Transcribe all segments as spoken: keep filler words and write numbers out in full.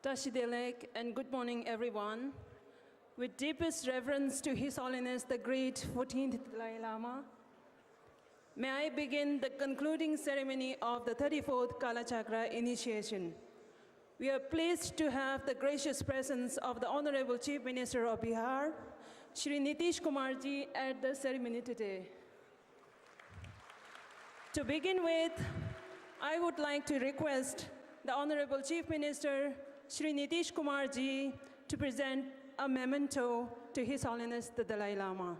Tashi Delek and good morning, everyone. With deepest reverence to His Holiness the Great fourteenth Dalai Lama, may I begin the concluding ceremony of the thirty-fourth Kalachakra initiation. We are pleased to have the gracious presence of the Honorable Chief Minister of Bihar, Shri Nitish Kumar ji, at the ceremony today. To begin with, I would like to request the Honorable Chief Minister, Shri Nitish Kumar ji, to present a memento to His Holiness the Dalai Lama.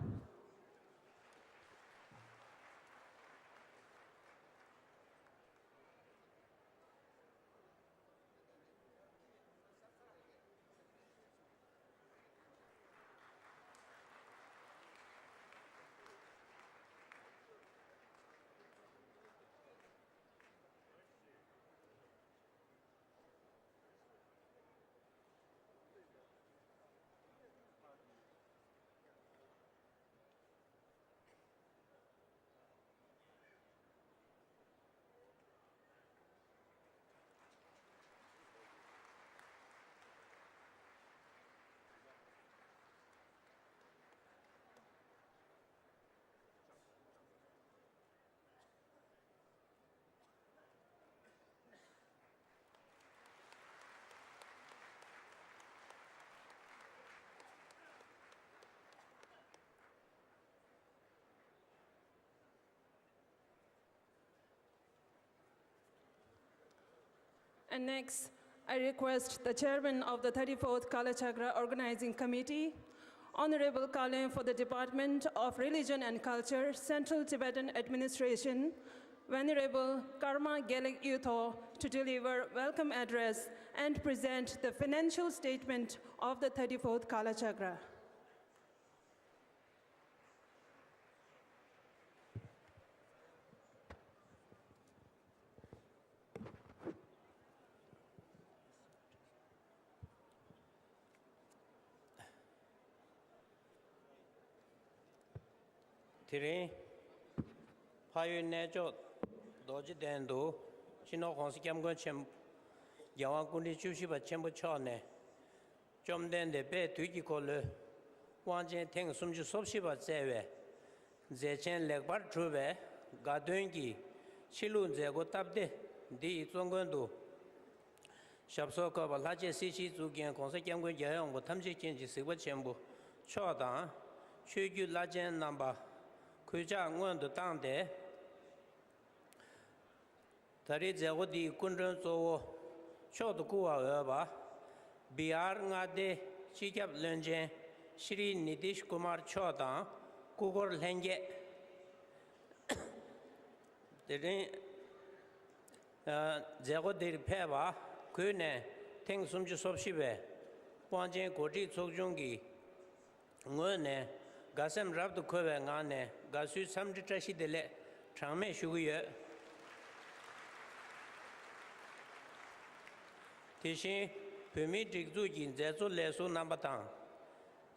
And next, I request the chairman of the thirty-fourth Kalachakra Organizing Committee, Honorable Kalen for the Department of Religion and Culture, Central Tibetan Administration, Venerable Karma Gelek Yutho, to deliver welcome address and present the financial statement of the thirty-fourth Kalachakra. དེ་རིང་། འཕགས་ཡུལ་གནས་མཆོག་རྡོ་རྗེ་གདན་དུ། སྤྱི་ནོར་༸གོང་ས་༸སྐྱབས་མགོན་ཆེན་པོ། རྒྱལ་དབང་སྐུ་ཕྲེང་བཅུ་བཞི་པ་ཆེན་པོ་མཆོག་ནས། བཅོམ་ལྡན་འདས་དཔལ་དུས་ཀྱི་འཁོར་ལོའི་དབང་ཆེན་ཐེངས་སུམ་ཅུ་སོ་བཞི་པ་བསྩལ་བའི་མཛད་ཆེན་ལེགས་པར་གྲུབ་པའི་དགའ་སྟོན་གྱི་ཕྱི་ལུགས་མཛད་སྒོ་སྟབས་བདེ་འདི་ཡི་གཙོ་མགོན་དུ། ཞབས་སོར་བཀོད་པ་ལྷ་རྗེ་སྲིད་ཞིའི་གཙུག་རྒྱན་༸གོང་ས་༸སྐྱབས་མགོན་རྒྱལ་བའི་དབང་པོ་ཐམས་ཅད་མཁྱེན་ཅིང་གཟིགས་པ་ཆེན་པོ་མཆོག་དང་། ཆོས་བརྒྱུད་བླ་ཆེན་རྣམ་པ་གུས་ཕྱག་སྔོན་དུ་བཏང་སྟེ། ད་རེས་མཛད་སྒོ་འདིའི་སྐུ་མགྲོན་གཙོ་བོ་མཆོག་ཏུ་བཀུར་བར་འོས་པ། བི་ཧར་མངའ་སྡེའི་སྤྱི་ཁྱབ་བློན་ཆེན་ཤྲི་ནི་ཏིཤ་ཀུ་མར་མཆོག་དང་སྐུ་འཁོར་ལྷན་རྒྱས། དེ་རིང་། ཨ། མཛད་སྒོ་འདིར་ཕེབས་པ་གུས་ནས་ཐེངས་སུམ་ཅུ་སོ་བཞི་པའི་དབང་ཆེན་གོ་སྒྲིག་ཚོགས་ཆུང་གི་ངོས་ནས་དགའ་སེམས་རབ་ཏུ་འཁོལ་བའི་ངང་ནས་དགའ་བསུའི་འཚམས་འདྲི་བཀྲ་ཤིས་བདེ་ལེགས་གྲངས་མེད་ཞུ་གི་ཡོད། དེ་བཞིན་བོད་མིའི་སྒྲིག་འཛུགས་ཀྱི་མཛད་གཙོ་ལས་ཟུར་རྣམ་པ་དང་།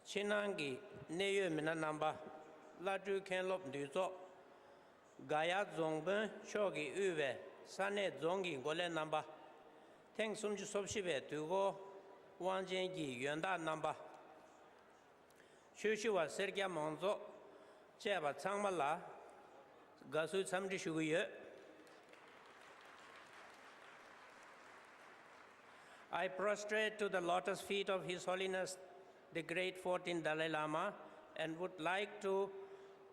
ཕྱི་ནང་གི་གནད་ཡོད་མི་སྣ་རྣམ་པ། བླ་སྤྲུལ་མཁན་སློབ་འདུས་ཚོགས། ག་ཡ་རྫོང་དཔོན་མཆོག་གིས་དབུས་པའི་ས་གནས་རྫོང་གི་འགོ་ལས་རྣམ་པ། ཐེངས་སུམ་ཅུ་སོ་བཞི་པའི་དུས་འཁོར་དབང་ཆེན་གྱི་ཡོན་བདག་རྣམ་པ། ཆོས་ཞུ་བ་སེར་སྐྱ་མང་ཚོགས་བཅས་པ་ཚང་མ་ལ་དགའ་བསུའི་འཚམས་འདྲི་ཞུ་གི་ཡོད། I prostrate to the lotus feet of His Holiness the Great fourteenth Dalai Lama and would like to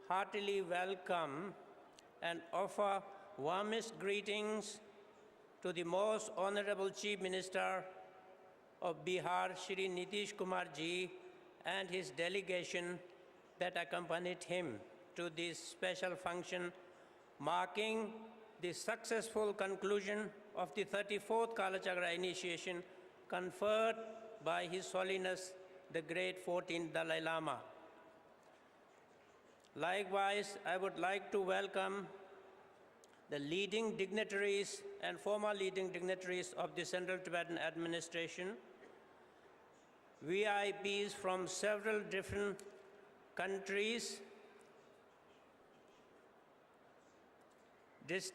heartily welcome and offer warmest greetings to the Most Honorable Chief Minister of Bihar, Shri Nitish Kumar ji, and his delegation that accompanied him to this special function marking the successful conclusion of the thirty-fourth Kalachakra initiation conferred by His Holiness the Great fourteenth Dalai Lama. Likewise, I would like to welcome the leading dignitaries and former leading dignitaries of the Central Tibetan Administration, V I Ps from several different countries, dis-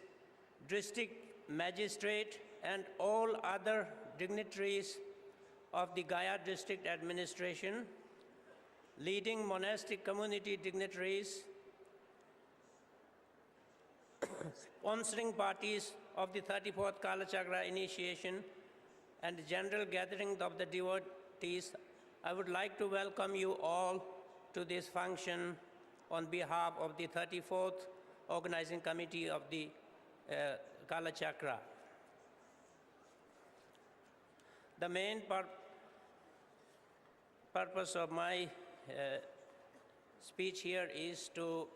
district magistrate, and all other dignitaries of the Gaya district administration, leading monastic community dignitaries, sponsoring parties of the thirty-fourth Kalachakra initiation and general gathering of the devotees, I would like to welcome you all to this function on behalf of the thirty-fourth Organizing Committee of the uh, Kalachakra. The main pur- purpose of my uh, speech here is to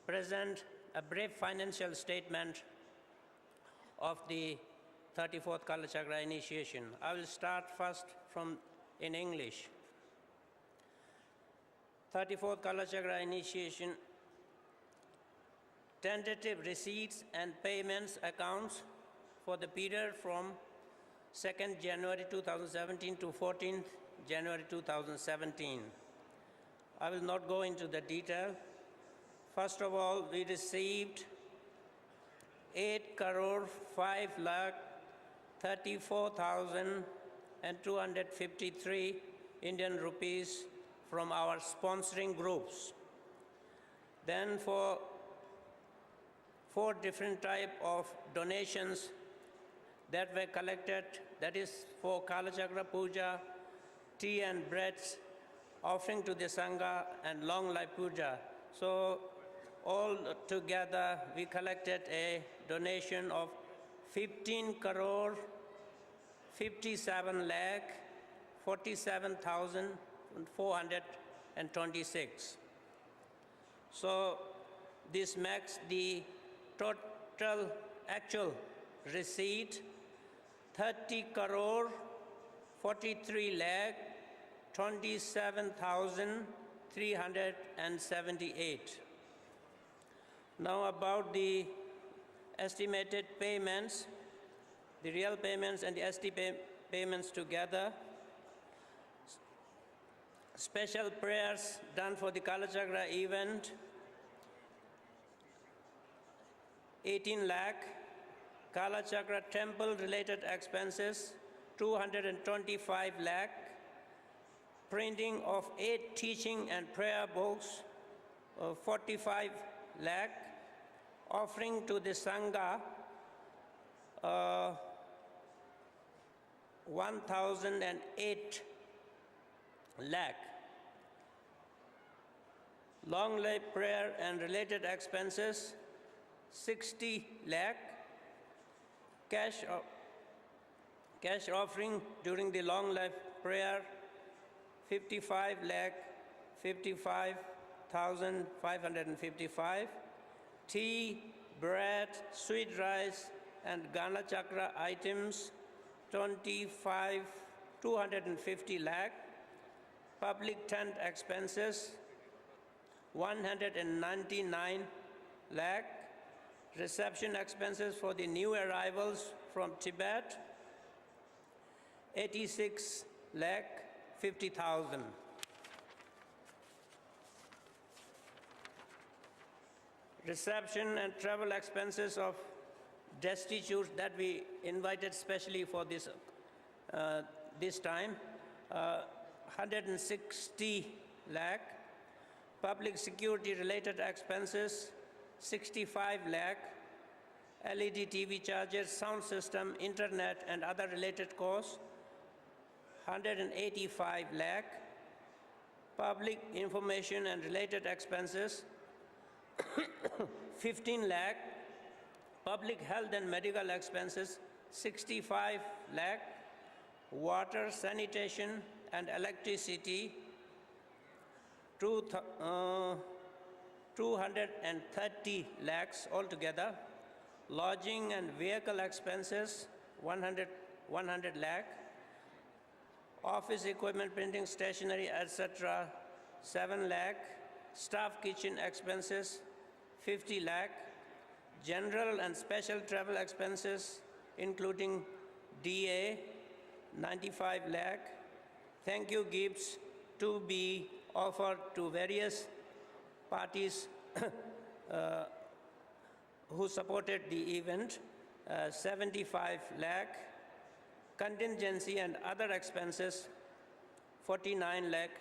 present a brief financial statement of the thirty-fourth Kalachakra initiation. I will start first from in English. thirty-fourth Kalachakra initiation tentative receipts and payments accounts for the period from second January two thousand seventeen to fourteenth January two thousand seventeen. I will not go into the detail. First of all, we received eight crore five lakh thirty-four thousand and two hundred fifty-three Indian rupees from our sponsoring groups. Then for four different type of donations that were collected, that is for Kalachakra Puja, tea and breads, offering to the Sangha, and long life puja. So all together we collected a donation of fifteen crore fifty-seven lakh forty-seven thousand four hundred and twenty-six. So this makes the total actual receipt thirty crore forty-three lakh twenty-seven thousand three hundred and seventy-eight. Now about the estimated payments, the real payments and the S T pay- payments together. Special prayers done for the Kalachakra event, eighteen lakh. Kalachakra temple related expenses, two hundred and twenty-five lakh. Printing of eight teaching and prayer books, uh, forty-five lakh. Offering to the Sangha, uh, one thousand and eight lakh. Long life prayer and related expenses, sixty lakh. Cash, o- cash offering during the long life prayer, fifty-five lakh fifty-five thousand five hundred and fifty-five. Tea, bread, sweet rice, and Kalachakra items, twenty-five, two hundred and fifty lakh. Public tent expenses, one hundred and ninety-nine lakh. Reception expenses for the new arrivals from Tibet, eighty-six lakh fifty thousand. Reception and travel expenses of destitutes that we invited specially for this, uh, this time, uh, hundred and sixty lakh. Public security related expenses, sixty-five lakh. L E D T V charges, sound system, internet and other related costs, hundred and eighty-five lakh. Public information and related expenses, fifteen lakh. Public health and medical expenses, sixty-five lakh. Water, sanitation and electricity, two th- uh, two hundred and thirty lakhs altogether. Lodging and vehicle expenses, one hundred, one hundred lakh. Office equipment, printing, stationery, et cetera, seven lakh. Staff kitchen expenses, fifty lakh. General and special travel expenses, including D A, ninety-five lakh. Thank you gifts to be offered to various parties uh, who supported the event, uh, seventy-five lakh, contingency and other expenses, forty-nine lakh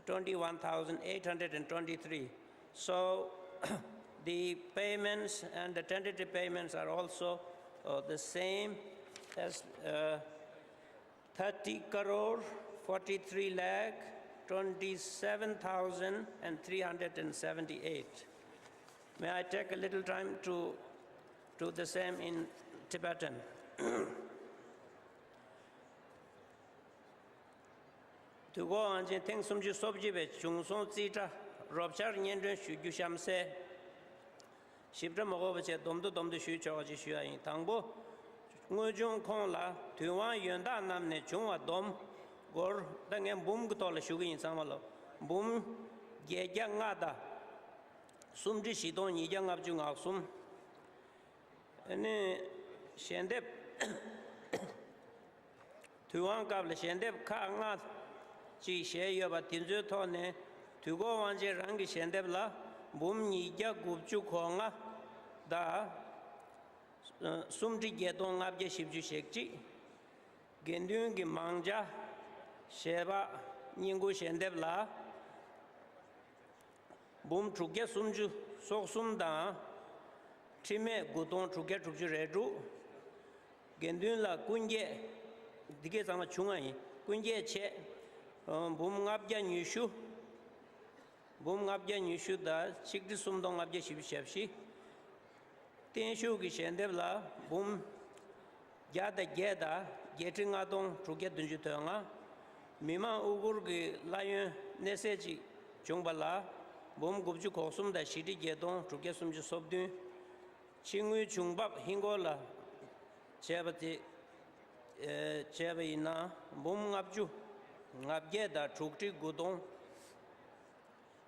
twenty-one thousand eight hundred and twenty-three. So the payments and the tentative payments are also uh, the same as uh, thirty crore forty-three lakh twenty-seven thousand and three hundred and seventy-eight. May I take a little time to do the same in Tibetan? དུས་འཁོར་དབང་ཆེན་ཐེངས་སུམ་ཅུ་སོ་བརྒྱད་པའི་བྱུང་སོང་རྩིས་ཁྲ་རོབ་འཆར་སྙན་སྒྲོན་ཞུ་རྒྱུ་གཤམ་གསལ། ཞིབ་ཕྲ་མ་དགོས་པ་བྱས་སྡོམ་དུ་སྡོམ་དུ་ཞུས་ཆོག་པ་ཅིག་ཞུ་ཡ་ཡིན། དང་པོ། དངོས་བྱུང་ཁོངས་ལ་དུས་དབང་ཡོན་བདག་རྣམས་ནས་བྱུང་བ་བསྡོམས་སྒོར། ད་ངས་འབུམ་གྱི་ཐོག་ལ་ཞུ་གི་ཡིན་ཚང་མ་ལ། འབུམ་བརྒྱད་བརྒྱ་ལྔ་དང་། སུམ་ཁྲི་བཞི་སྟོང་ཉིས་བརྒྱ་ལྔ་བཅུ་ང་གསུམ། ཨ་ནི་ཞལ་འདེབས། དུས་དབང་སྐབས་ལ་ཞལ་འདེབས་ཁག་ལྔ་ཅིག་བཞེས་ཡོད་པ་དེ་ཚོའི་ཐོག་ནས་དུས་འཁོར་དབང་ཆེན་རང་གི་ཞལ་འདེབས་ལ་འབུམ་ཉིས་བརྒྱ་དགུ་བཅུ་གོ་ལྔ་དང་། སུམ་ཁྲི་བརྒྱད་སྟོང་ལྔ་བརྒྱ་བཞི་བཅུ་ཞེ་གཅིག། དགེ་འདུན་གྱི་མང་ཇ་ཞལ་འབག་བསྙེན་བཀུར་ཞལ་འདེབས་ལ། འབུམ་དྲུག་བརྒྱ་སུམ་ཅུ་སོ་གསུམ་དང་། ཁྲི་སྨད་དགུ་སྟོང་དྲུག་བརྒྱ་དྲུག་ཅུ་རེ་དྲུག། དགེ་འདུན་ལ་སྐུ་འགྱེད། འདི་གས་ཚང་མ་བྱུང་བ་ཡིན། སྐུ་འགྱེད་ཆེད། འབུམ་ལྔ་བརྒྱ་ཉི་ཤུ། འབུམ་ལྔ་བརྒྱ་ཉི་ཤུ་དང་ཆིག་ཁྲི་སུམ་སྟོང་ལྔ་བརྒྱ་བཞི་བཅུ་ཞེ་བཞི། བརྟན་བཞུགས་ཀྱི་ཞལ་འདེབས་ལ་འབུམ་བརྒྱ་དང་བརྒྱད་དང་བརྒྱད་ཁྲི་ལྔ་སྟོང་དྲུག་བརྒྱ་བདུན་ཅུ་དོན་ལྔ། མི་མང་དབུ་བསྐུར་གྱི་གླ་ཡོན་གནས་ཚད་ཅིག་བྱུང་བ་ལ་འབུམ་དགུ་བཅུ་གོ་གསུམ་དང་བཞི་ཁྲི་བརྒྱད་སྟོང་དྲུག་བརྒྱ་སུམ་ཅུ་སོ་བདུན། ཕྱི་དངུལ་བྱུང་འབབ་ཧིན་སྒོར་ལ་བྱས་པ་དེ་བྱས་པ་ཡིན་ན་འབུམ་ལྔ་བཅུ་ང་བརྒྱད་དང་དྲུག་ཁྲི་དགུ་སྟོང་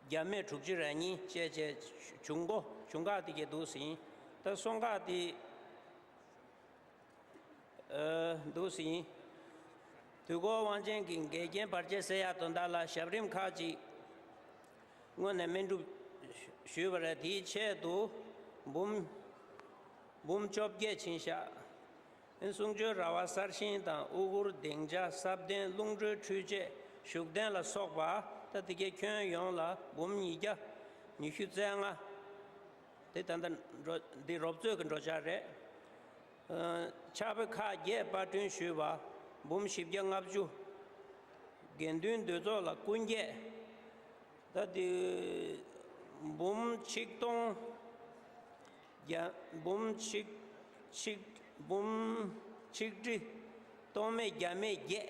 བརྒྱ་མེད་དྲུག་ཅུ་རེ་གཉིས་བཅས་བཅས་བྱུང་སྒོ་བྱུང་ཁག་དེ་གས་འདུག་ཟིན། ད་སོང་ཁག་དེ་འདུག་ཟིན། དུས་འཁོར་དབང་ཆེན་གྱི་འགལ་རྐྱེན་བར་ཆད་སེལ་ཡག་དོན་དག་ལ་ཞབས་རིམ་ཁག་ཅིག་སྔོན་ནས་སྨན་སྒྲུབ་ཞུས་པ་རེད། དེའི་ཆེད་དུ་འབུམ་འབུམ་བཅོ་བརྒྱད་ཕྱིན་བཞག། གསུང་ཆོས་ར་བ་གསར་ཤིང་དང་དབུ་གུར་སྡིངས་ཆ་ས་གདན་རླུང་འཕྲུལ་འཕྲུལ་ཆས་བཞུགས་གདན་ལ་སོགས་པ་ད་དེ་གའི་ཁྱོན་ཡོངས་ལ་འབུམ་ཉིས་བརྒྱ་ཉི་ཤུ་རྩ་ལྔ། དེ་ད་ལྟ་འགྲོ་འདི་རོབ་ཚོད་ཀྱི་འགྲོ་འཆར་རེད། ཕྱག་དཔེ་ཁག་བརྒྱད་པར་སྐྲུན་ཞུས་པ་འབུམ་བཞི་བརྒྱ་ལྔ་བཅུ། དགེ་འདུན་འདུས་ཚོགས་ལ་སྐུ་འགྱེད། ད་དེ་འབུམ་ཆིག་སྟོང་བརྒྱ་འབུམ་ཆིག་ཆིག་འབུམ་ཆིག་ཁྲི་སྟོང་མེད་བརྒྱ་མེད་བརྒྱད།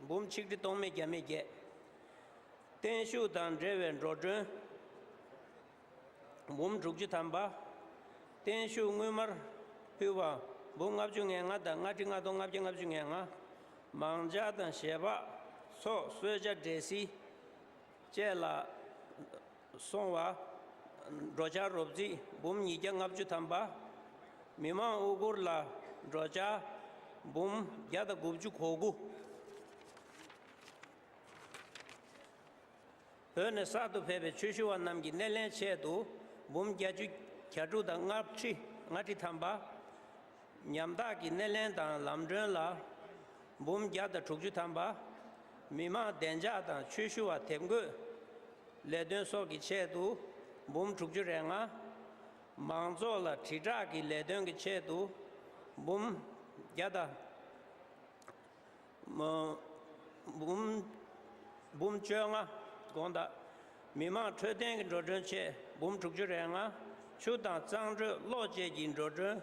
འབུམ་ཆིག་ཁྲི་སྟོང་མེད་བརྒྱ་མེད་བརྒྱད། བརྟན་བཞུགས་དང་འབྲེལ་བའི་འགྲོ་གྲོན་འབུམ་དྲུག་ཅུ་ཐམ་པ། བརྟན་བཞུགས་དངུལ་སྨར་ཕུལ་བ་འབུམ་ལྔ་བཅུ་ང་ལྔ་དང་ལྔ་ཁྲི་ལྔ་སྟོང་ལྔ་བརྒྱ་ལྔ་བཅུ་ང་ལྔ། མང་ཇ་དང་ཞལ་འབག་སོགས་གསོལ་ཇ་འབྲས་སིལ་བཅས་ལ་སོང་བ། འགྲོ་འཆར་རོབ་རྩིས་འབུམ་ཉིས་བརྒྱ་ལྔ་བཅུ་ཐམ་པ། མི་མང་དབུ་བསྐུར་ལ་འགྲོ་འཆར་འབུམ་བརྒྱ་དང་དགུ་བཅུ་གོ་དགུ། བོད་ནས་གསར་དུ་ཕེབས་པའི་ཆོས་ཞུ་བ་རྣམས་ཀྱི་སྣེ་ལེན་ཆེད་དུ་འབུམ་བརྒྱད་ཅུ་གྱ་དྲུག་དང་ལྔ་ཁྲི་ལྔ་ཁྲི་ཐམ་པ། ཉམ་ཐག་གི་སྣེ་ལེན་དང་ལམ་གྲོན་ལ་འབུམ་བརྒྱ་དང་དྲུག་ཅུ་ཐམ་པ། མི་མང་བདེ་འཇགས་དང་ཆོས་ཞུ་བ་དེབ་འགོད་ལས་དོན་སོགས་ཀྱི་ཆེད་དུ་འབུམ་དྲུག་ཅུ་རེ་ལྔ། མང་ཚོགས་ལ་དྲིལ་བསྒྲགས་ཀྱི་ལས་དོན་གྱི་ཆེད་དུ་འབུམ་བརྒྱ་དང་འབུམ་འབུམ་བཅོ་ལྔ། དགོངས་དག། མི་མང་འཕྲོད་བསྟེན་གྱི་འགྲོ་གྲོན་ཆེད་འབུམ་དྲུག་ཅུ་རེ་ལྔ། ཆུ་དང་གཙང་སྦྲོས་གློག་བཅས་ཀྱི་འགྲོ་གྲོན་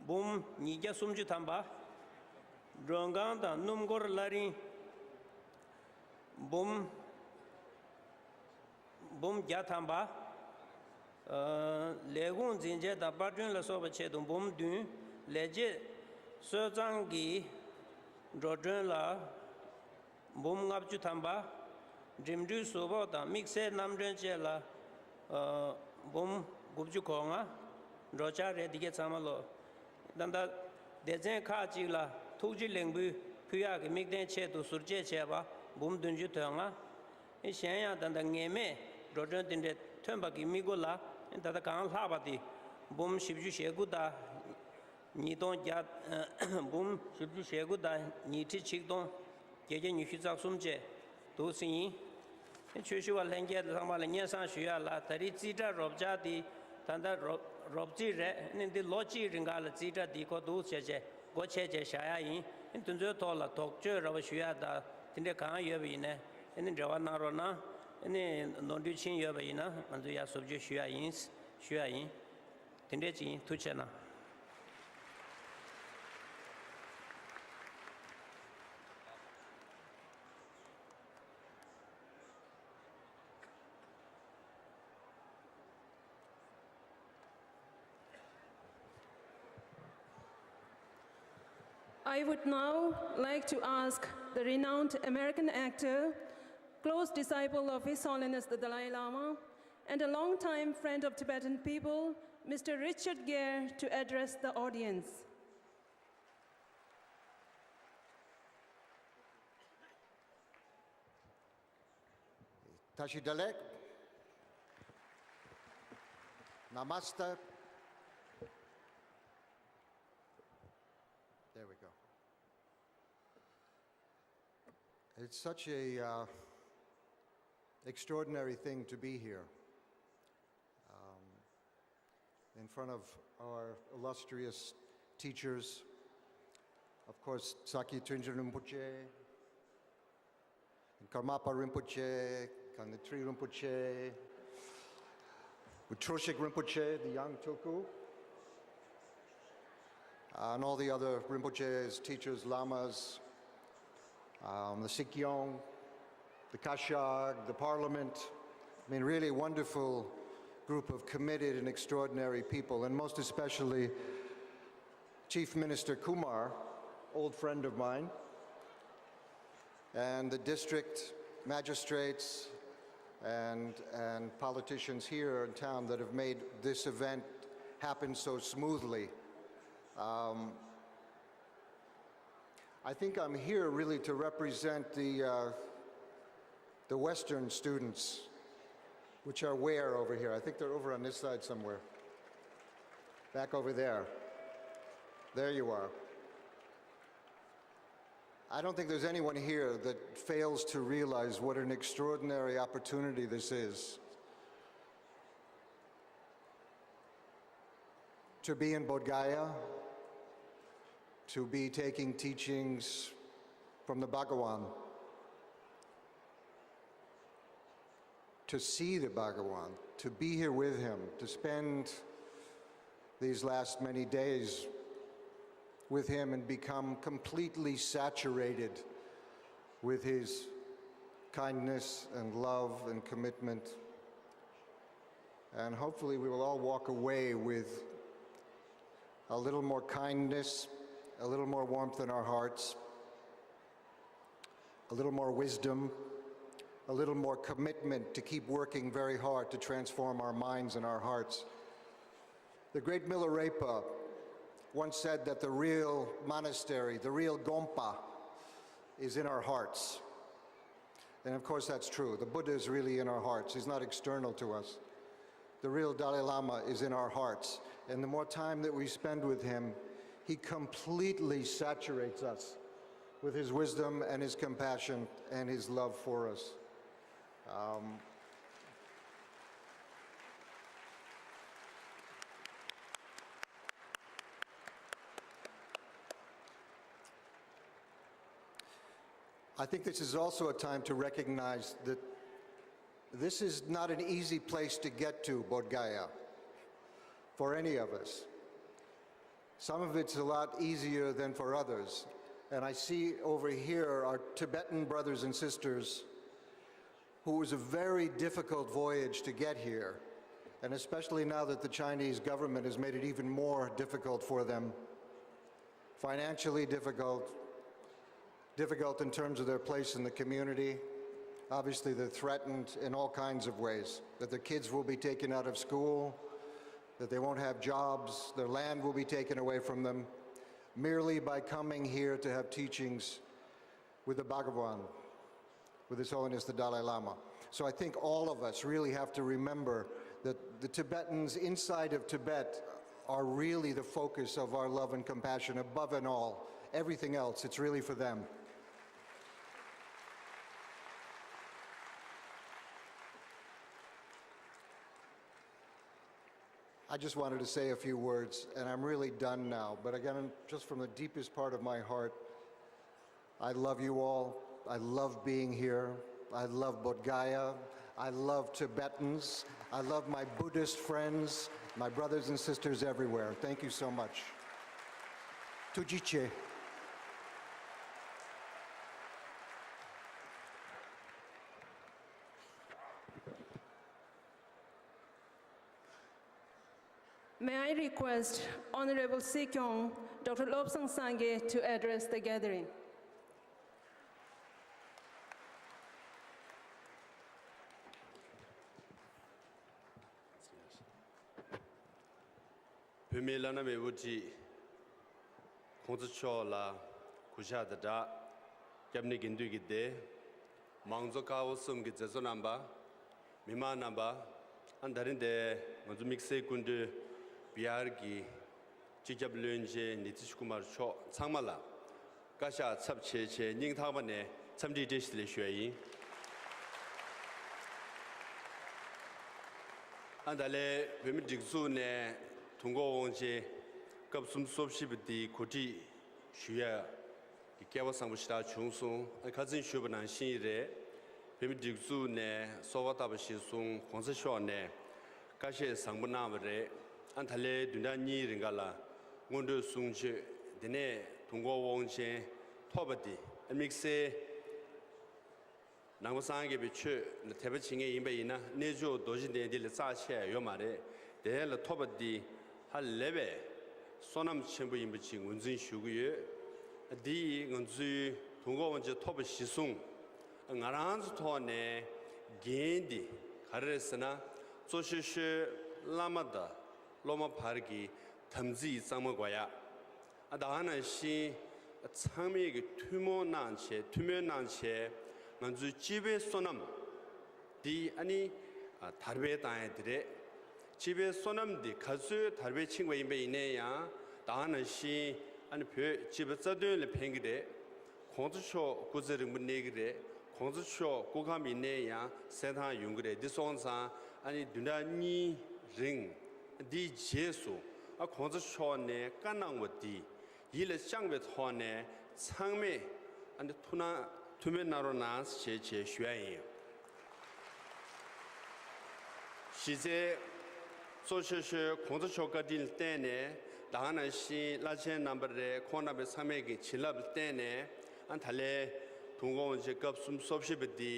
འབུམ་ཉིས་བརྒྱ་སུམ་ཅུ་ཐམ་པ། མགྲོན་ཁང་དང་སྣུམ་འཁོར་གླ་རིན་འབུམ། འབུམ་བརྒྱ་ཐམ་པ། ལས་ཁུངས་འཛིན་ཆས་དང་པར་སྐྲུན་ལ་སོགས་པའི་ཆེད་དུ་འབུམ་བདུན། ལས་བྱེད་གསོལ་གཙང་གི་འགྲོ་གྲོན་ལ་འབུམ་ལྔ་བཅུ་ཐམ་པ། འགྲིམ་འགྲུལ་གཟུགས་ཕོགས་དང་དམིགས་བསལ་རྣམ་གྲོན་བཅས་ལ་འབུམ་དགུ་བཅུ་གོ་ལྔ། འགྲོ་འཆར་རེད། འདི་གས་ཚང་མ་ལོ། ད་ལྟ་སྡེ་ཚན་ཁག་ཅིག་ལ་ཐུགས་རྗེ་ལེགས་འབུལ་ཕུལ་ཡག་གི་དམིགས་རྟེན་ཆེད་དུ་ཟུར་བཅད་བྱས་པ་འབུམ་བདུན་ཅུ་དོན་ལྔ། གཞན་ཡང་ད་ལྟ་ངེས་མེད་ འགྲོ་གྲོན་དེ་འདྲས་ཐོན་པ་གི་དམིགས་ཡུལ་ལ་ད་ལྟ་གང་ལྷག་པ་དེ་འབུམ་བཞི་བཅུ་ཞེ་དགུ་དང་ཉིས་སྟོང་བརྒྱ། འབུམ་བཞི་བཅུ་ཞེ་དགུ་དང་ཉིས་ཁྲི་ཆིག་སྟོང་བརྒྱད་བརྒྱ་ཉི་ཤུ་རྩ་གསུམ་བཅས་འདུག་སེ་ཡིན། ཆོས་ཞུ་བ་ལྷན་རྒྱས་ཚང་མ་ལ་སྙན་སེང་ཞུ་ཡ་ལ། ད་རེས་རྩིས་ཁྲ་རོབ་ཆགས་དེ་ད་ལྟ་རོབ་རོབ་རྩིས་རེད། ནི་འདི་ལོ་གཅིག་རིང་ག་ལ་རྩིས་ཁྲ་འདི་གོ་འདུག་བྱས་བྱས་སྒོ་ཕྱེ་བྱས་བཞག་ཡ་ཡིན། དེ་ཚོའི་ཐོག་ལ་དོགས་གཅོད་ར་བ་ཞུ་ཡ་དང་དེ་འདྲ་གང་ཡོད་པ་ཡིན་ནའི་འབྲེལ་བ་གནང་རོགས་གནང་། ནོར་འཁྲུལ་ཕྱིན་ཡོད་པ་ཡིན་ན་ང་ཚོས་ཡ་བཟོ་བཅོས་ཞུ་ཡ་ཡིན། ཞུ་ཡ་ཡིན། དེ་འདྲས་ཅིག་ཡིན། ཐུགས་རྗེ་གནང་། I would now like to ask the renowned American actor, close disciple of His Holiness the Dalai Lama, and a long-time friend of Tibetan people, Mister Richard Gere, to address the audience. Tashi Delek. Namaste. There we go. It's such a uh, extraordinary thing to be here. Um, in front of our illustrious teachers, of course, Sakya Trinchen Rinpoche, and Karmapa Rinpoche, Kangtri Rinpoche, Troshik Rinpoche, the young Tulku, and all the other Rinpoches, teachers, lamas, um, the Sikyong, the Kashag, the parliament. I mean, really a wonderful group of committed and extraordinary people, and most especially Chief Minister Kumar, old friend of mine, and the district magistrates and, and politicians here in town that have made this event happen so smoothly. Um, I think I'm here really to represent the, uh, the Western students, which are where over here? I think they're over on this side somewhere. Back over there. There you are. I don't think there's anyone here that fails to realize what an extraordinary opportunity this is. To be in Bodh Gaya, to be taking teachings from the Bhagawan, to see the Bhagawan, to be here with him, to spend these last many days with him and become completely saturated with his kindness and love and commitment. And hopefully, we will all walk away with a little more kindness, a little more warmth in our hearts, a little more wisdom, a little more commitment to keep working very hard to transform our minds and our hearts. The great Milarepa once said that the real monastery, the real Gompa, is in our hearts. And of course, that's true. The Buddha is really in our hearts, he's not external to us. The real Dalai Lama is in our hearts. And the more time that we spend with him, he completely saturates us with his wisdom and his compassion and his love for us. Um, I think this is also a time to recognize that this is not an easy place to get to, Bodh Gaya, for any of us. Some of it's a lot easier than for others. And I see over here our Tibetan brothers and sisters who, it was a very difficult voyage to get here. And especially now that the Chinese government has made it even more difficult for them, financially difficult, difficult in terms of their place in the community. Obviously, they're threatened in all kinds of ways, that their kids will be taken out of school, that they won't have jobs, their land will be taken away from them, merely by coming here to have teachings with the Bhagavan, with His Holiness the Dalai Lama. So I think all of us really have to remember that the Tibetans inside of Tibet are really the focus of our love and compassion above and all everything else. It's really for them. I just wanted to say a few words, and I'm really done now. But again, just from the deepest part of my heart, I love you all. I love being here. I love Bodh Gaya. I love Tibetans. I love my Buddhist friends, my brothers and sisters everywhere. Thank you so much. Tujiche. May I request Honorable Sikyong, Doctor Lobsang Sangay to address the gathering. བོད་མིའི་བླ་ན་མེད་པའི་དབུ་ཁྲིད་༸གོང་ས་མཆོག་ལ་གུས་ཕྱག་དང་སྦྲགས། སྐྱབས་གནས་དགེ་འདུན་གྱི་སྡེ། མང་གཙོ་ཀ་བ་གསུམ་གྱི་མཛད་གཙོ་རྣམ་པ། མི་མང་རྣམ་པ། ཨ་ད་རིང་འདིར་ང་ཚོ་དམིགས་བསལ་སྐུ་མགྲོན་བི་ཧར་གྱི་སྤྱི་ཁྱབ་བློན་ཆེན་ནི་ཏི་ཤི་ཀུ་མར་མཆོག་ཚང་མ་ལ་བཀའ་ཤག་ཚབ་བྱས་བྱས་སྙིང་ཐག་པ་ནས་འཚམས་འདྲི་བཀྲ་ཤིས་བདེ་ལེགས་ཞུ་ཡ་ཡིན། ཨ་ད་ལན་བོད་མི་སྒྲིག་འཛུགས་ནས་དུས་འཁོར་དབང་ཆེན་སྐབས་སུམ་ཅུ་སོ་བཞི་པ་འདི་གོ་སྒྲིག་ཞུ་ཡ་གི་སྐལ་བ་བཟང་པོ་ཞེ་དྲག་བྱུང་སོང་། ཨ་ཁ་སང་ཞུས་པ་ནང་བཞིན་རེད། བོད་མི་སྒྲིག་འཛུགས་ནས་གསོལ་བ་བཏབ་པ་གཞིར་བཟུང་༸གོང་ས་མཆོག་ནས་བཀའ་བཞེས་བཟང་པོ་གནང་བ་རེད། ཨ་ད་ལན་བདུན་ཕྲག་གཉིས་རིང་ག་ལ་སྔོན་འགྲོའི་གསུང་ཆོས། དེ་ནས་དུས་འཁོར་དབང་ཆེན་ཐོབ་པ་འདི་ཨ་དམིགས་བསལ་ནང་པ་སངས་རྒྱས་པའི་ཆོས་ལ་དད་པ་བྱེད་མཁན་ཡིན་པ་ཡིན་ན་གནས་མཆོག་རྡོ་རྗེ་གདན་འདི་ལས་རྩ་ཆེ་ཡ་ཡོད་མ་རེད། དེ་ལ་ཐོབ་པ་འདི་ཧ་ལས་པའི་བསོད་ནམས་ཆེན་པོ་ཡིན་པ་ཅིག་ངོས་འཛིན་ཞུ་གི་ཡོད། འདི་ཡིས་ང་ཚོའི་དུས་འཁོར་དབང་ཆེན་ཐོབ་པ་གཞིར་བཟུང་ང་རང་ཚོ་ཐོག་ནས་འགན་འདི་ག་རེ་རེད་ཟེར་ན། གཙོ་ཆེ་ཤོས་བླ་མ་དང་སློབ་མ་བར་གྱི་དམ་ཚིག་གཙང་མ་དགོས་ཡ། ཨ་ད་ག་ནང་བཞིན་ཚང་མས་ཀྱི་ཐུགས་སྨོན་གནང་བྱས་ཐུགས་སྨོན་གནང་བྱས་ང་ཚོའི་སྤྱི་པའི་བསོད་ནམས་འདི་ཨ་ནི་དར་སྤེལ་བཏང་ཡ་དེ་རེད། སྤྱི་པའི་བསོད་ནམས་འདི་ག་ཚོད་དར་སྤེལ་ཕྱིན་པ་ཡིན་པ་ཡིན་ནའི་ཡང་ད་ག་ནང་བཞིན་ཨ་ནི་བོད་སྤྱི་པའི་རྩ་དོན་ལ་ཕན་གྱི་རེད། ༸གོང་ས་མཆོག་སྐུ་ཚེ་རིང་པོ་གནས་ཀྱི་རེད། ༸གོང་ས་མཆོག་སྐུ་ཁམས་ཡིན་ནའི་ཡང་གསལ་ཐང་ཡོང་གི་རེད། འདི་སོང་ཙང་ཨ་ནི་བདུན་ཕྲག་གཉིས་རིང་འདིའི་རྗེས་སུ་ཨ་༸གོང་ས་མཆོག་ནས་བཀའ་གནང་བ་འདི་ཡིད་ལ་བཅངས་པའི་ཐོག་ནས་ཚང་མས་ཨ་ནི་ཐུགས་སྣང་ཐུགས་སྨོན་གནང་རོགས་གནང་ཞེས་ཞེས་ཞུ་ཡ་ཡིན། གཞི་རྩའི་གཙོ་ཆེ་ཤོས་༸གོང་ས་མཆོག་བཀའ་དྲིན་ལ་བརྟེན་ནས་ད་ག་ནང་བཞིན་བླ་ཆེན་རྣམ་པ་རེད། ཁོང་རྣམ་པའི་ཚང་མས་ཀྱི་བྱིན་རླབས་ལ་བརྟེན་ནས་ཨ་ད་ལན་དུས་འཁོར་དབང་ཆེན་སྐབས་སུམ་ཅུ་སོ་བཞི་པ་འདི་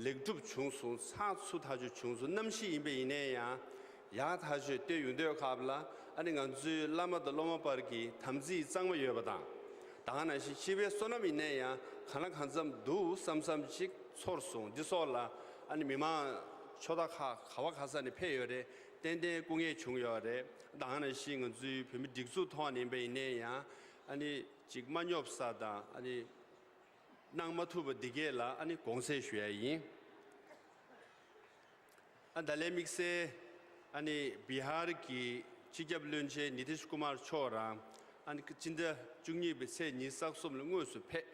ལེགས་གྲུབ་བྱུང་སོང་། ཚགས་ཚུད་ཐག་ཆོད་བྱུང་སོང་། གནམ་གཤིས་ཡིན་པ་ཡིན་ནའི་ཡང་ཡག་ཐག་ཆོད་བལྟས་ཡོང་དུས་སྐབས་ལ་ཨ་ནི་ང་ཚོའི་བླ་མ་དང་སློབ་མ་བར་གྱི་དམ་ཚིག་གཙང་མ་ཡོད་པ་དང་། ད་ག་ནང་བཞིན་སྤྱི་པའི་བསོད་ནམས་ཡིན་ནའི་ཡང་གང་ལ་གང་འཚམ་འདུག་བསམ་བསམ་ཅིག་ཚོར་སོང་། འདི་སོགས་ལ་ཨ་ནི་མི་མང་ཕྱོགས་མཐའ་ཁག་ག་བ་ག་ས་ནས་ཕེབས་ཡོད་རེད། ཏན་ཏན་སྐུ་ངལ་བྱུང་ཡོད་རེད། ད་ག་ནང་བཞིན་ང་ཚོའི་བོད་མི་སྒྲིག་འཛུགས་ཐོག་ནས་ཡིན་པ་ཡིན་ནའི་ཡང་ཨ་ནི་ཅིག་མ་སྙོབ་ས་དང་ཨ་ནི་གནང་མ་ཐུབ་པ་འདི་གས་ལ་ཨ་ནི་དགོངས་སེལ་ཞུ་ཡ་ཡིན། ཨ་ད་ལན་དམིགས་བསལ་ཨ་ནི་བི་ཧར་གྱི་སྤྱི་ཁྱབ་བློན་ཆེན་ནི་ཏིཤ་ཀུ་མར་མཆོག་རང་ཨ་ནི་སྤྱི་ཟླ་བཅུ་གཉིས་པའི་ཚེས་ཉི་ཤུ་རྩ་གསུམ་ལ་དངོས་སུ་ཕེབས།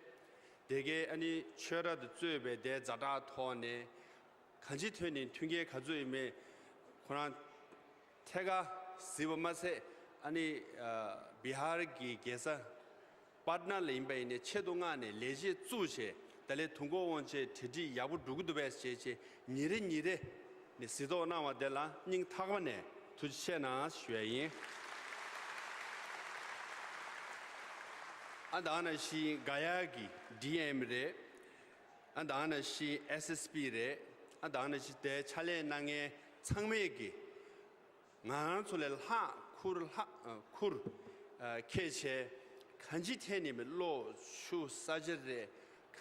དེ་གའི་ཨ་ནི་ཆོས་ར་དང་གཙོས་པའི་དེའི་ཛ་དྲག་ཐོག་ནས་གང་ཅིའི་ཐོག་ནས་མཐུན་རྐྱེན་ག་ཚོད་ཡོད་མེད་ཁོ་རང་ཐད་ཀར་གཟིགས་པ་མ་ཟད་ཨ་ནི་བི་ཧར་གྱི་རྒྱལ་ས་པཊ་ན་ལ་ཡིན་པ་ཡིན་ནའི་ཆེད་དུ་མངགས་ནས་ལས་བྱེད་བཙུགས་བྱས་ད་ལན་དུས་འཁོར་དབང་ཆེན་གྲ་སྒྲིག་ཡག་པོ་འགྲོ་གི་འདུག་པས་ཞེས་བྱས་ཉིན་རེ་ཉིན་རེ་ནས་གཟིགས་རྟོག་གནང་བ་དེ་ལ་སྙིང་ཐག་པ་ནས་ཐུགས་རྗེ་ཆེ་གནང་ཞུ་ཡ་ཡིན། ཨ་ད་ག་ནང་བཞིན་ག་ཡ་གི་ཌི་ཨེམ་རེད། ཨ་ད་ག་ནང་བཞིན་ཨེས་ཨེས་པི་རེད། ཨ་ད་ག་ནང་བཞིན་དེའི་ཕྱག་ལས་གནང་མཁན་ཚང་མས་ཀྱི་ང་རང་ཚོ་ལས་ལྷག་ཁུར་ལྷག་ཁུར་ཁྱེར་བྱས་གང་ཅིའི་ཐད་ནས་མི་གློག་ཆུ་ས་ཆ་རེད།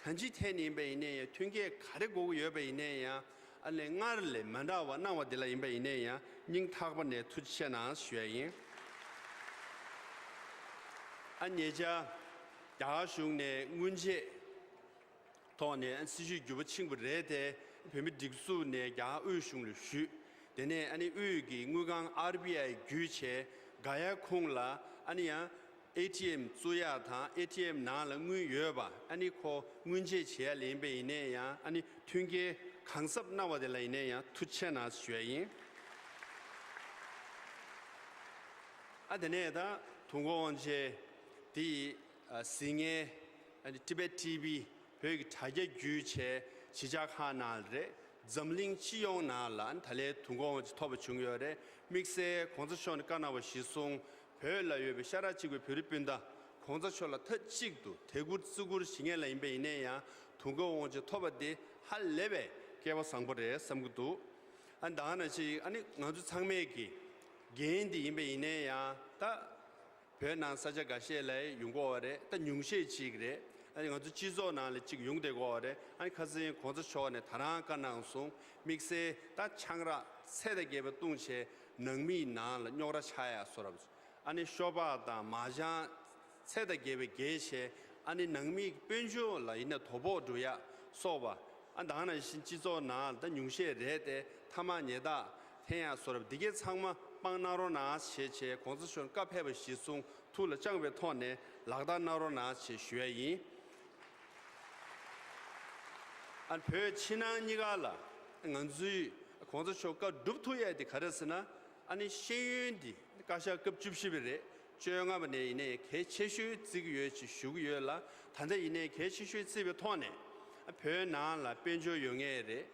གང་ཅིའི་ཐད་ནས་ཡིན་པ་ཡིན་ནའི་ཡང་མཐུན་རྐྱེན་ག་རེ་དགོས་ཀྱི་ཡོད་པ་ཡིན་ནའི་ཡང་ཨ་ལས་སྔར་ལས་མ་འདྲ་བ་གནང་བ་འདི་ལ་ཡིན་པ་ཡིན་ནའི་ཡང་སྙིང་ཐག་པ་ནས་ཐུགས་རྗེ་ཆེ་གནང་ཞུ་ཡ་ཡིན། ཨ་ཉེ་ཆར་རྒྱ་གར་གཞུང་ནས་སྔོན་ཆད་ཐོག་ནས་སྲིད་ཇུས་འགྱུར་བ་ཕྱིན་པ་རེད་དེ། བོད་མིའི་སྒྲིག་འཛུགས་ནས་རྒྱ་གར་དབུས་གཞུང་ལ་ཞུས། དེ་ནས་ཨ་ནི་དབུས་ཀྱི་དངུལ་ཁང་ཨར་བི་ཨའི་བརྒྱུད་བྱས་ག་ཡ་ཁུང་ལ་ཨ་ནི་ཡང་ཨེ་ཊི་ཨེམ་བཙུགས་ཡག་དང་ཨེ་ཊི་ཨེམ་ནང་ལ་དངུལ་ཡོད་པ་ཨ་ནི་ཁོ་སྔོན་ཆད་བྱེད་ཡ་ལ་ཡིན་པ་ཡིན་ནའི་ཡང་ཨ་ནི་མཐུན་རྐྱེན་གང་གཟབ་གནང་བ་དེ་ལ་ཡིན་ནའི་ཡང་ཐུགས་རྗེ་ཆེ་གནང་ཞུ་ཡ་ཡིན། ཨ་དེ་ནས་ད་དུས་འཁོར་དབང་ཆེན་དེ་ཡི་ཨ་གཟིགས་མཁན་ཨ་ནི་ཊི་བེཊ་ཊི་ཝི་བོད་ཀྱི་དྲ་རྒྱ་བརྒྱུད་བྱས་གཞིས་ཆགས་ཁག་ནང་ལ་རེད། འཛམ་གླིང་སྤྱི་ཡོངས་ནང་ལ་ད་ལན་དུས་འཁོར་དབང་ཆེན་ཐོབ་པ་བྱུང་ཡོད་རེད། དམིགས་བསལ་གོང་ས་མཆོག་ནས་བཀའ་གནང་བ་གཞིར་བཟུང་བོད་ལ་ཡོད་པའི་ཤ་ཁྲག་གཅིག་པའི་བོད་རིགས་སྤུན་ཟླ་གོང་ས་མཆོག་ལ་མཐའ་གཅིག་ཏུ་དད་བཀུར་བརྩི་བཀུར་བྱེད་མཁན་ལ་ཡིན་པ་ཡིན་ནའི་ཡང་དུས་འཁོར་དབང་ཆེན་ཐོབ་པ་དེ་ཧ་ལས་པའི་སྐལ་བ་བཟང་པོ་རེད་བསམ་གྱི་འདུག་ཨ་ད་ག་ནང་བཞིན་ཨ་ནི་ང་ཚོ་ཚང་མས་ཀྱི་འགན་འདི་ཡིན་པ་ཡིན་ནའི་ཡང་ད། བོད་ནང་ས་ཆ་འགའ་ཤས་ལ་ཡོང་གི་ཡོད་རེད། ད་ཉུང་ཤས་ཅིག་རེད། ཨ་ནི་ང་ཚོ་སྤྱི་ཚོགས་ནང་ལ་ཅིག་ཡོང་བསྡད་ཀྱི་ཡོད་རེད། ཨ་ནི་ཁ་སང་གོང་ས་མཆོག་ནས་ད་རང་བཀའ་གནང་སོང་། དམིགས་བསལ་ད་ཆང་རག་ཚད་དང་བརྒལ་བ་བཏུང་བྱས་ནང་མིའི་ནང་ལ་རྙོག་དྲ་ཆགས་ཡ་བཟོ་འདྲ། ཨ་ནི་ཤོ་སྦག་དང་མཱ་ཅང་ཚད་དང་བརྒལ་བའི་རྒྱལ་བྱས་ཨ་ནི་ནང་མིའི་དཔལ་འབྱོར་ལ་ཡིན་ན་དོ་ཕོག་འགྲོ་ཡ་སོགས་པ། ཨ་ད་ག་ནང་བཞིན་སྤྱི་ཚོགས་ནང་ད་ཉུང་ཤས་རེད་དེ་ཐ་མག་ཉལ་ཐག་འཐེན་ཡ་བཟོ་འདྲ་འདི་གས་ཚང་མ་སྤང་གནང་རོགས་གནང་ཞེས་བྱས་གོང་ས་མཆོག་བཀའ་ཕེབས་པ་གཞིར་བཟུང་ཐུགས་ལ་བཅངས་པའི་ཐོག་ནས་ལག་བསྟར་གནང་རོགས་གནང་ཞེས་ཞུ་ཡ་ཡིན། ཨ་བོད་ཕྱི་ནང་གཉིས་ཀ་ལ་ང་ཚོའི་གོང་ས་མཆོག་བཀའ་སྒྲུབ་ཐུབ་ཡ་དེ་ག་རེ་ཟེར་ན། ཨ་ནི་ཤེས་ཡོན་འདི་བཀའ་ཤག་སྐབས་བཅུ་བཞི་པ་རེད། བཅོ་ལྔ་པ་ནས་ཡིན་ནའི་གལ་ཆེ་ཤོས་བརྩི་གི་ཡོད་ཅེས་ཞུ་གི་ཡོད་ལ། ད་ལྟ་ཡིན་ནའི་གལ་ཆེ་ཤོས་བརྩིས་པའི་ཐོག་ནས་ཨ་བོད་ནང་ལ་དཔལ་འབྱོར་ཡོད་མཁན་རེད།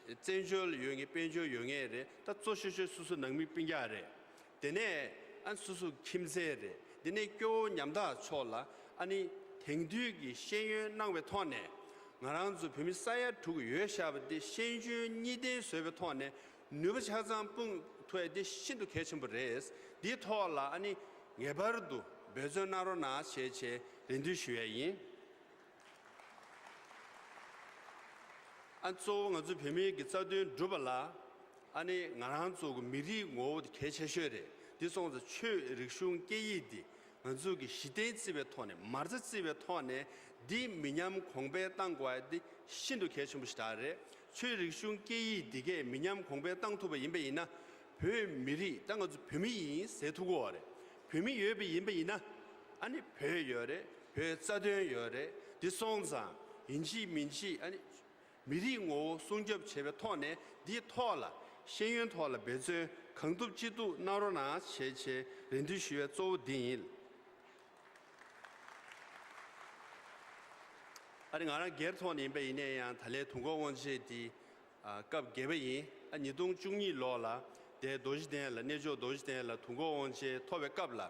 བཙན་བྱོལ་ལ་ཡོད་མཁན་དཔལ་འབྱོར་ཡོད་མཁན་རེད། ད་གཙོ་ཤོས་ཤོས་སོ་སོ་ནང་མི་སྤུན་ཀྱག་རེད། དེ་ནས་ཨ་སོ་སོ་ཁྱིམ་མཚེས་རེད། དེ་ནས་སྐྱོ་བོ་ཉམ་ཐག་ཚོ་ལ་ཨ་ནི་དེང་དུས་ཀྱི་ཤེས་ཡོན་གནང་བའི་ཐོག་ནས་ང་རང་ཚོ་བོད་མི་ས་ཡ་དྲུག་ཡོད་བཞག་པ་དེ་ཤེས་འཇོན་གཉིས་ལྡན་བཟོས་པའི་ཐོག་ནས་ནུས་པ་ཆ་ཚང་སྤུངས་ཐུབ་ཡ་དེ་ཤིན་ཏུ་གལ་ཆེན་པོ་རེད། འདིའི་ཐོག་ལ་ཨ་ནི་ངེས་པར་དུ་འབད་བརྩོན་གནང་རོགས་གནང་བྱས་བྱས་རེ་འདུན་ཞུ་ཡ་ཡིན། ཨ་གཙོ་བོ་ང་ཚོ་བོད་མིའི་གི་རྩ་དོན་སྒྲུབ་པ་ལ་ཨ་ནི་ང་རང་ཚོ་གི་མི་རིགས་ངོ་བོ་དེ་གལ་ཆེ་ཤོས་རེད། འདི་སོང་ཙང་ཆོས་རིག་གཞུང་སྐད་ཡིག་འདི་ང་ཚོ་གི་གཞི་རྟེན་བརྩིས་པའི་ཐོག་ནས་མ་རྩ་བརྩིས་པའི་ཐོག་ནས་འདི་མི་ཉམས་གོང་འཕེལ་གཏང་དགོས་ཡ་འདི་ཤིན་ཏུ་གལ་ཆེན་པོ་ཞིག་རེད། ཆོས་རིག་གཞུང་སྐད་ཡིག་འདི་གས་མི་ཉམས་གོང་འཕེལ་གཏང་ཐུབ་པ་ཡིན་པ་ཡིན་ན་བོད་མི་རིགས་ད་ང་ཚོ་བོད་མི་ཡིན་ཟེར་ཐུབ་ཀྱི་ཡོད་རེད། བོད་མི་ཡོད་པ་ཡིན་པ་ཡིན་ན་ཨ་ནི་བོད་ཡོད་རེད། བོད་རྩ་དོན་ཡོད་རེད། འདི་སོང་ཙང་ཡིན་གཅིག་མིན་གཅིག་ཨ་ནི་མི་རིགས་ངོ་བོ་སྲུང་སྐྱོབ་བྱེད་པའི་ཐོག་ནས་འདིའི་ཐོག་ལ་ཤེས་ཡོན་ཐོག་ལ་འབད་བརྩོན་གང་ཐུབ་ཅི་ཐུབ་གནང་རོགས་གནང་བྱས་བྱས་རེ་འདུན་ཞུ་བའི་གཙོ་བོ་འདི་ཡིན། ཨ་ནི་ང་རང་སྒེར་ཐོག་ནས་ཡིན་པ་ཡིན་ནའི་ཡང་ད་ལན་དུས་འཁོར་དབང་ཆེན་འདི་ཨ་སྐབས་བརྒྱད་པ་ཡིན། ཨ་ཉིས་སྟོང་བཅུ་གཉིས་ལོ་ལ་དེ་རྡོ་རྗེ་གདན་ལ་གནས་མཆོག་རྡོ་རྗེ་གདན་ལ་དུས་འཁོར་དབང་ཆེན་ཐོབ་པའི་སྐབས་ལ་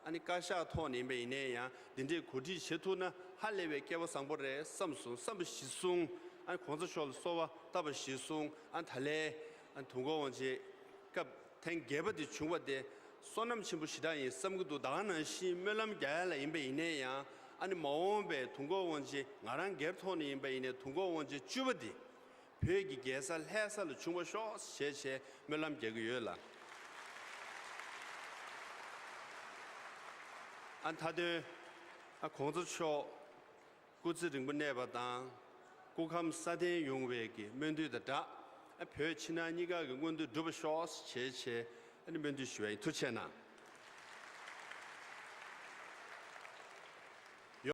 ཨ་ནི་བཀའ་ཤག་ཐོག་ནས་ཡིན་པ་ཡིན་ནའི་ཡང་འདི་འདྲའི་གོ་སྒྲིག་བྱེད་ཐུབ་ན་ཧ་ལས་པའི་སྐལ་བ་བཟང་པོ་རེད་བསམ་སོང་། བསམ་པ་གཞིར་བཟུང་ཨ་ནི་གོང་ས་མཆོག་ལ་གསོལ་བ་བཏབ་པ་གཞིར་བཟུང་ཨ་ནི་ད་ལན་ཨ་ནི་དུས་འཁོར་དབང་ཆེན་སྐབས་ཐེངས་བརྒྱད་པ་དེ་བྱུང་བ་དེ་བསོད་ནམས་ཆེན་པོ་ཞེ་དྲག་ཡིན་བསམ་གྱི་འདུག་ད་ག་ནང་བཞིན་སྨོན་ལམ་རྒྱག་ཡ་ལ་ཡིན་པ་ཡིན་ནའི་ཡང་ཨ་ནི་མ་འོངས་པའི་དུས་འཁོར་དབང་ཆེན་ང་རང་སྒེར་ཐོག་ནས་ཡིན་པ་ཡིན་ནའི་དུས་འཁོར་དབང་ཆེན་བཅུ་པ་དེ་བོད་ཀྱི་རྒྱལ་ས་ལྷ་ས་ལ་བྱུང་བ་ཤོག་ཞེས་བྱས་སྨོན་ལམ་རྒྱག་གི་ཡོད་ལ། ཨ་མཐའ་དོན་ཨ་གོང་ས་མཆོག་སྐུ་ཚེ་རིང་པོ་གནས་པ་དང་སྐུ་ཁམས་སྲ་བརྟན་ཡོང་བའི་གི་སྨོན་འདུན་དང་སྦྲགས་ཨ་བོད་ཕྱི་ནང་གཉིས་ཀ་གི་མངོན་འདོད་འགྲུབ་པ་ཤོག་ཞེས་བྱས་ཨ་ནི་སྨོན་འདུན་ཞུ་བ་ཡིན། ཐུགས་རྗེ་གནང་།